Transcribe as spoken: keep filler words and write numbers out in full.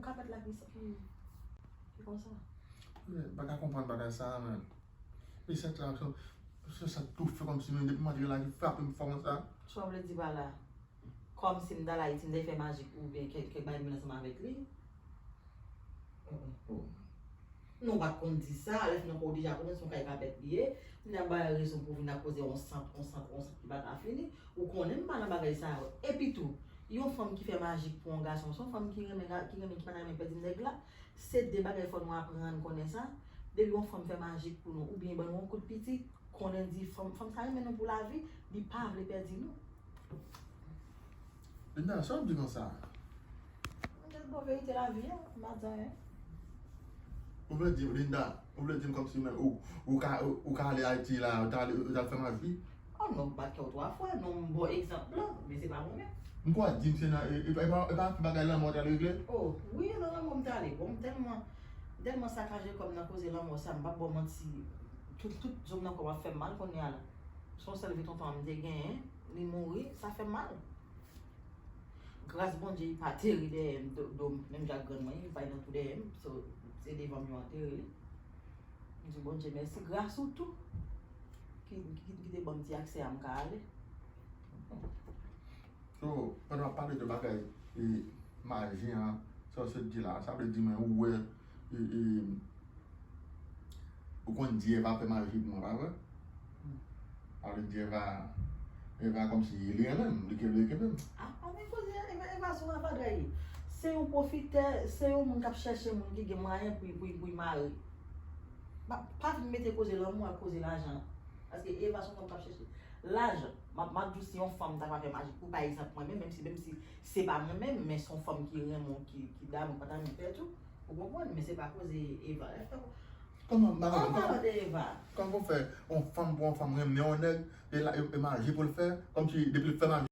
Sa fèt la ki sa ki ki konsa. Men, pa ka konprann bagay sa a, men. Mesye sa, se, se sa tou fè kòmsi, men, depi m antre la, li frape m fò konsa. Sa w vle di pa la? Kòmsi m t al Ayiti, m te fè majik oubyen kèk kèk bagay m vin ansanm avèk li? Non, w pa t konn di sa, lè fini ankò w deja konnen se yon kay kapèt li ye. M nan bay rezon pou vin ap koze yon sant, yon sant, yon sant ki pa ka fini. Ou konnen m pa nan bagay sa yo. Epi tou, yon fanm ki fè majik pou yon gason, se yon fanm ki renmen, ki renmen, ki pa ta renmen pèdi nèg la. Se de bagay fò nou aprann konnen sa. Depi yon fanm fè majik pou nou, oubyen ban nou yon kout piti, konnen di fanm, fanm sa renmen nou pou lavi, li pa vle pèdi nou. Linda, sa w ap di konsa? Mwen te bon verite lavi a, m pa di anyen. Ou vle di, Linda, ou vle di m kòmsi men ou, ou ka, ou, ou ka ale Ayiti la, ou ta ale, ou ta al fè majik? Oh non, m pa t kè w twa fwa, non, m bon egzanp lan, men se pa mwen menm. M kwè di m se nan, e, e, e pa, e pa bagay lanmò w t al regle? Oh, wi, nan lanmò m t ale. Bon, m tèlman, m tèlman sakaje kò m nan koze lanmò sa, m p ap ba w manti. Tout, tout zo m nan kò m ap fè m mal kounye a la. Se yon sèl vi tonton an m te genyen, li mouri, sa fè m mal. Gras Bondye, li pa tere dèyè m, do, do m, menm jan ak grann mwen, li pa nan tou dèyè m, so, se devan m yo antere li. M di Bondye mèsi, gras ou tou, ki, ki, ki te ban m ti aksè a m ka ale. So, pandan w ap pale de bagay e, maji an, sa w sot di la, sa vle di mwen ou wè e, e, ou konn di Eva fè maji pou mwen, pa vre? Sa vle di Eva, Eva kòmsi li renmen m, li kenbe, li kenbe m. A, pa gen koze, Eva, Eva se yon ravadra li ye. Se yon pwofitè, se yon moun k ap chèche moun ki gen mwayen pou, pou, pou l mare. Pa, pa vin mete koze lanmou ak koze lajan. Paske Eva se yon fanm k ap chèche lajan. M ap, m ap di w si yon fanm ta ka fè majik pou, pa egzanp, mwen menm, menm si, menm si se pa mwen menm, men se yon fanm ki renmen w, ki, ki damou, pa ta renmen pèdi w. Ou konprann? Men se pa koze Eva. Kòman, madanm, An palan de Eva. Kòman pou fè yon fanm pou yon fanm renmen yon nèg, e la, e, e maji pou l fè, kòmsi depi l fè maji,